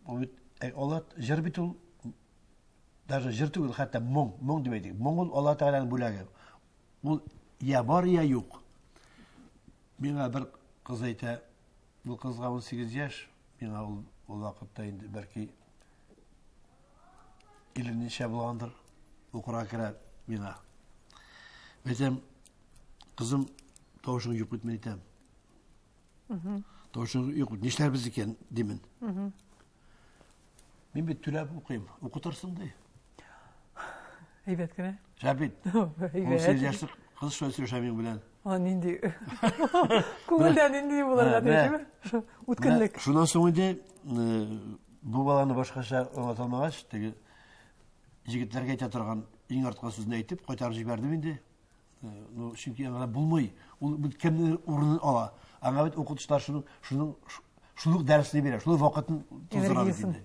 S3: ул бит, алар җыр бит ул, даже җыр түгел, хәтта моң, моң дип әйтик. Моң ул Аллаһ Тәгаләнең бүләге. Ул я бар, я юк. Миңа бер кыз әйтә, ул кызга 18 яшь, миңа ул вакытта инде бәлки илле ничә булгандыр, укырга керә миңа. Әйтәм, кызым, тавышың юк бит, мин әйтәм. Тавышың юк бит, нишләрбез икән, димен. Мин бит түләп укыйм, укытырсың ди.
S1: Әйбәт кенә.
S3: Шәп бит.
S1: Әйбәт.
S3: 18 яшьлек кыз шулай сөйләшә минем белән.
S1: А, нинди? Күңелдә нинди булырга тиешме? Үткенлек.
S3: Шуннан соң инде, бу баланы башкача аңлата алмагач, теге егетләргә әйтә торган иң арткы сүзне әйтеп, кайтарып җибәрдем инде. Ну, чөнки аңа булмый. Ул бит кемнең урынын ала. Аңа бит укытучылар шул ук дәресне бирә, шул ук вакытын туздыра бит инде.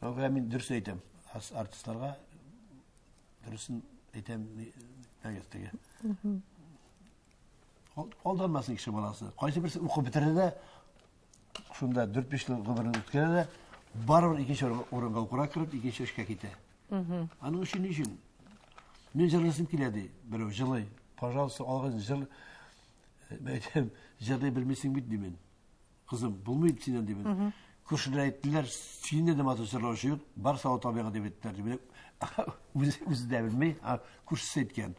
S3: Шуңа күрә мин дөрес әйтәм. Артистларга дөресен әйтәм, нәгез теге. Алданмасын кеше баласы. Кайсы берсе укып бетерә дә, шунда дүрт-биш ел гомерен үткәрә дә, барыбер икенче урынга укырга кереп, икенче эшкә китә. Аның өчен ни өчен? Мин җырлыйсым килә ди, берәү җырлый. Пожалуйста, алгын җыр. Мин әйтәм, җырлый белмисең бит димен. Кызым, булмый бит синнән димен. Күршеләр әйттеләр, синнән дә матур җырлаучы юк, бар Салават абыйга дип әйттеләр димен. Үзе дә белми, күршесе әйткән.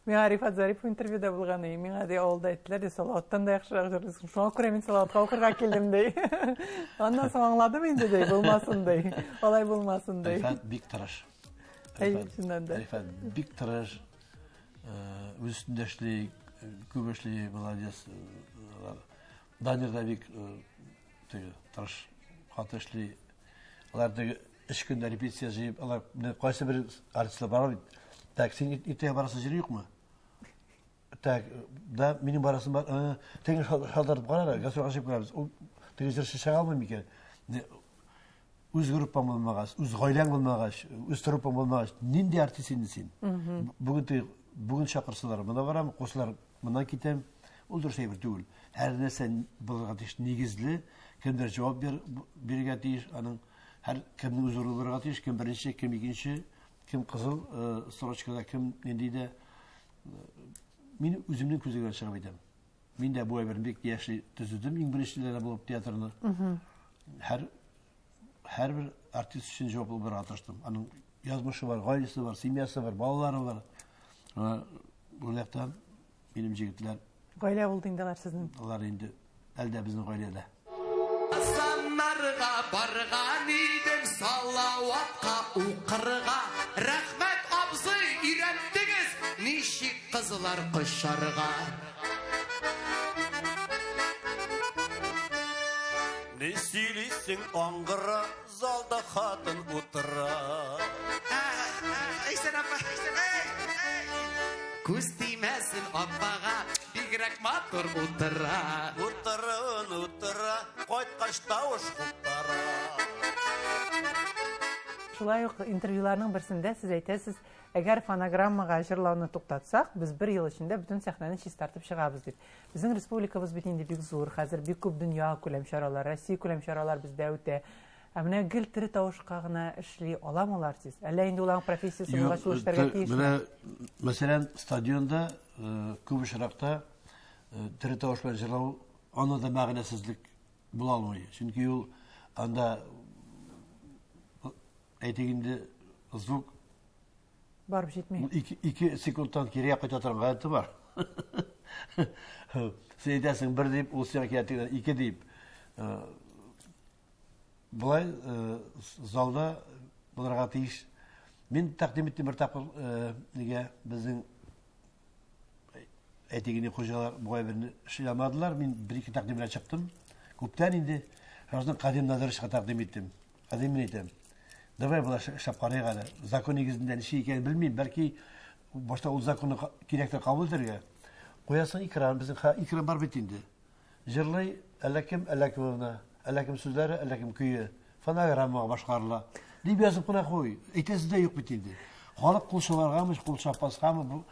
S1: Миңа Рифат Зарипов интервьюда булган иде. Миңа ди авылда әйттеләр, ди, Салаваттан да яхшырак җырлыйсың. Шуңа күрә мин Салаватка укырга килдем, ди. Аннан соң аңладым инде, ди, булмасын, ди. Алай булмасын, ди.
S3: Рифат бик тырыш.
S1: Чыннан да.
S3: Рифат бик тырыш, үз өстендә эшли, күп эшли, молодец. Данир да бик теге тырыш, каты эшли. Алар теге өч көндә репетиция җыеп, алар менә кайсы бер артистлар бар бит. Так, син иртәгә барасы җир юкмы? Так, да, минем барасым бар. Теге шалтыратып кара әле, гастрольгә чыгып керәбез. Ул теге җырчы чыга алмый микән? Үз группаң булмагач, үз гаиләң булмагач, үз труппаң булмагач, нинди артист инде син? Бүген теге, бүген чакырсалар, монда барам, кушсалар, моннан китәм. Ул дөрес әйбер түгел. Һәр нәрсә булырга тиеш нигезле, кемдер җавап бирергә тиеш, аның һәр кемнең үз урыны булырга тиеш, кем беренче, кем икенче, кем кызыл строчкада, кем нинди дә. Мин үземнең күзегә чыгып әйтәм. Мин дә бу әйберне бик яшьли төзедем, иң беренчеләрдән булып театрны. Һәрбер артист өчен җаваплы булырга тырыштым. Аның язмышы бар, гаиләсе бар, семьясы бар, балалары бар. Бу яктан минем җегетләр.
S1: Гаилә булды инде алар сезнең.
S3: Алар инде әлдә безнең гаиләдә.
S5: Саннарга барган идем, Салаватка укырга. Рәхмәт, абзый, өйрәттегез, ничек кызлар кочарга.
S2: Ни сөйлисең, аңгыра, залда хатын утыра.
S5: Әйсән апа, күз тимәсен апага, бигрәк матур утыра.
S2: Утырын утыра, кайткач тавыш куптара.
S1: Шулай ук интервьюларның берсендә сез әйтәсез, әгәр фонограммага җырлауны туктатсак, без бер ел эчендә бөтен сәхнәне чистартып чыгабыз дип. Безнең республикабыз бит инде бик зур, хәзер бик күп дөнья күләм чаралар, Россия күләм чаралар бездә үтә. Ә менә гел тере тавышка гына эшли аламы ул артист? Әллә инде ул аның профессиясе булгач ул эшләргә тиешме?
S3: Менә, мәсәлән, стадионда күп очракта тере тавыш белән җырлау анда да мәгънәсезлек була алмый. Чөнки ул анда, әйтик инде, звук
S1: барып җитми.
S3: 2 секундтан кирегә кайта торган гадәте бар. Син әйтәсең бер дип, ул сиңа килә тегеннән 2 дип. Болай залда булырга тиеш. Мин тәкъдим иттем бер тапкыр, нигә безнең әйтик инде хуҗалар бу әйберне эшли алмадылар. Мин бер-ике тәкъдим белән чыктым. Күптән инде Шуннан Кадим Назаровичка тәкъдим иттем. Кадим, мин әйтәм, давай болай эшләп карыйк әле. Закон нигезендә ничек икәнен белмим. Бәлки башта ул законны кирәктер кабул итәргә. Куясың экран, безнең экран бар бит инде. Җырлый әллә кем, әллә кем гына, әллә кем сүзләре, әллә кем көе. Фонограммага башкарыла. Дип язып кына куй. Әйтәсе дә юк бит инде. Халык кул чабаргамы, кул чапмаскамы, бу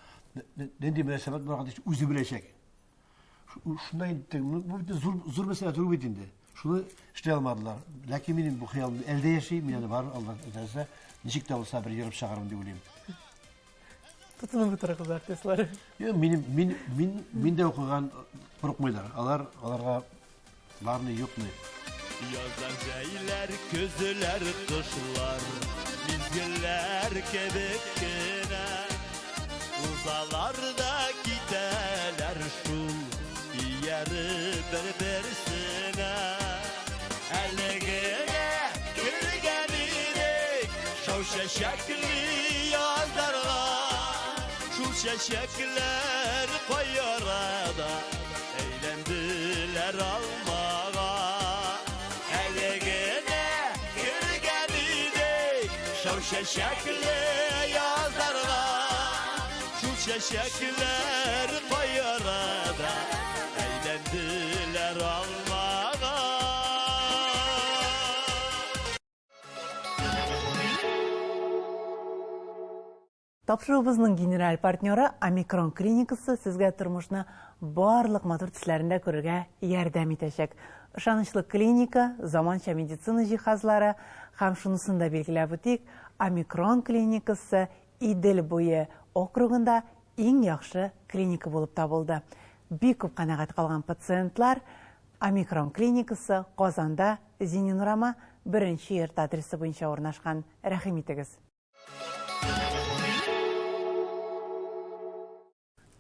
S3: нинди мөнәсәбәт булырга тиеш, үзе беләчәк. Шунда инде бу бит зур, зур мәсьәлә түгел бит инде. Шуны эшли алмадылар. Ләкин минем бу хыялым әлдә яши, мин аны барыбер Алла теләсә, ничек тә булса бер ерып чыгармын дип уйлыйм.
S1: Тотынып утырыгыз, артистлар.
S3: Юк, мин дә укыган курыкмыйлар. Алар, аларга барны юкны.
S2: Язлар, җәйләр, көзләр, кышлар, мизгелләр кебек кенә. Узалар да китәләр шул, ияреп бер-берсенә. Әле генә кергән идек шау чәчәкле язларга. Шул чәчәкләр кай арада әйләнделәр алмага. Әле генә кергән идек шау чәчәкле язларга. Шул чәчәкләр кай арада әйләнделәр алмага.
S1: Тапшыруыбызның генераль партнеры Омикрон клиникасы сезгә тормышны барлык матур төсләрендә күрергә ярдәм итәчәк. Ышанычлы клиника, заманча медицина җиһазлары һәм шунысын да билгеләп үтик, Омикрон клиникасы Идел буе округында иң яхшы клиника булып табылды. Бик күп канәгать калган пациентлар Омикрон клиникасы Казанда Зинин урамы 1 йорт адресы буенча урнашкан. Рәхим итегез.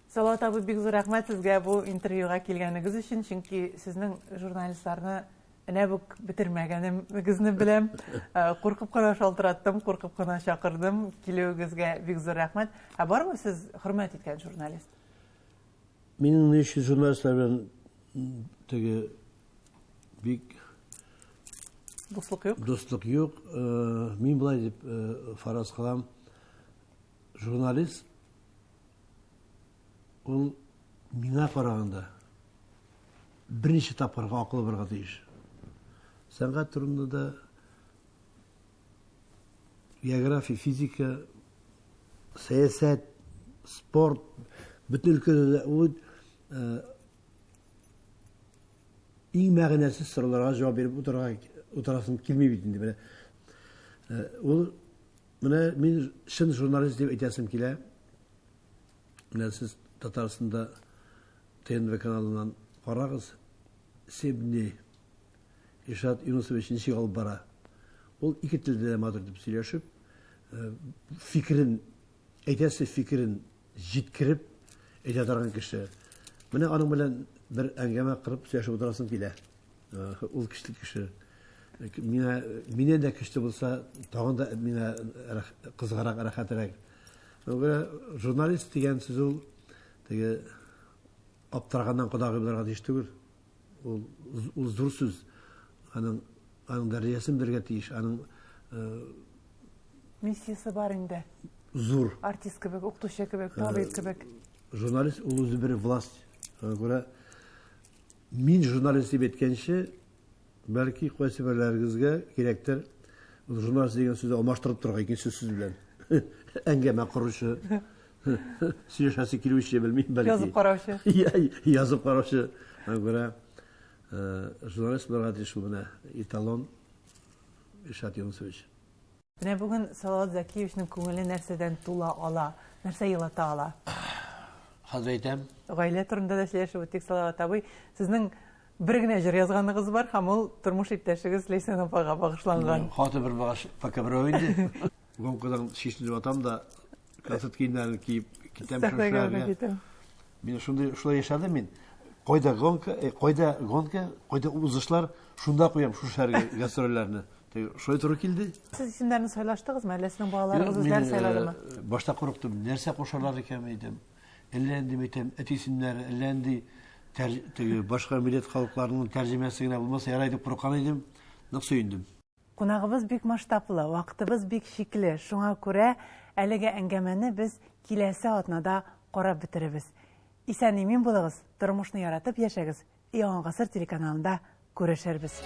S1: Салават абый, бик зур рәхмәт сезгә бу интервьюга килгәнегез өчен, чөнки сезнең журналистларны Өнәп үк бетермәгәнегезне беләм. Куркып кына шалтыраттым, куркып кына чакырдым. Килүегезгә бик зур рәхмәт. Ә бармы сез хөрмәт иткән журналист?
S3: Минем ни өчен журналистлар белән теге бик
S1: дуслык юк?
S3: Дуслык юк. Мин болай дип фараз кылам. Журналист ул миңа караганда берничә тапкырга акылы барырга тиеш. Сәнгать турында да география, физика, сәясәт, спорт, бөтен өлкәдә дә ул иң мәгънәсез сорауларга җавап биреп утырырга утырасым килми бит инде менә. Ул менә мин чын журналист дип әйтәсем килә. Менә сез Татарстанда ТНВ каналыннан карагыз. Семь дней. Илшат Юнусович ничек алып бара? Ул ике телдә дә матур итеп сөйләшеп, фикерен, әйтәсе фикерен җиткереп әйтә торган кеше. Менә аның белән бер әңгәмә кырып сөйләшеп утырасым килә. Ул көчле кеше. Миңа, миннән дә көчле булса, тагын да миңа кызыграк, рәхәтрәк. Журналист дигән сүз ул теге аптыраганнан кодагый булырга тиеш түгел. Ул, ул зур сүз. Аның, аның дәрәҗәсен белергә тиеш, аның
S1: миссиясе бар инде.
S3: Зур.
S1: Артист кебек, укытучы кебек, табиб кебек.
S3: Журналист ул үзе бер власть. Шуңа күрә мин журналист дип әйткәнче, бәлки кайсы берләрегезгә кирәктер, ул журналист дигән сүзне алмаштырып торырга икенче сүз белән. Әңгәмә коручы, сөйләшәсе килүче, белмим, бәлки.
S1: Язып караучы.
S3: Язып караучы. Шуңа күрә журналист булырга тиеш ул менә эталон Илшат Юнусович.
S1: Менә бүген Салават Зәкиевичның күңеле нәрсәдән тула ала, нәрсә елата ала?
S3: Хәзер әйтәм.
S1: Гаилә турында да сөйләшеп үттек, Салават абый. Сезнең бер генә җыр язганыгыз бар һәм ул тормыш иптәшегез Ләйсән апага багышланган.
S3: Хаты бер багыш пока берәү инде. Гонкадан чишенеп атам да, концерт киемнәрен киеп китәм шушыларга. Мин шундый шулай яшәдем мин. Кайда гонка, кайда гонка, кайда узышлар, шунда куям шушы шәһәргә гастрольләрне. Шулай туры килде.
S1: Сез исемнәрне сайлаштыгызмы, әллә сезнең балаларыгыз үзләре сайладымы?
S3: Башта курыктым, нәрсә кушарлар икән әйтәм. Әллә инде әйтәм, әти исемнәре, әллә инде теге башка милләт халыкларының тәрҗемәсе генә булмаса ярай дип курыккан идем. Нык сөендем.
S1: Кунагыбыз бик масштаблы, вакытыбыз бик чикле. Шуңа күрә әлеге әңгәмәне без киләсе атнада карап бетеребез. Исән-имин булыгыз, тормышны яратып яшәгез. Яңа гасыр телеканалында күрешербез.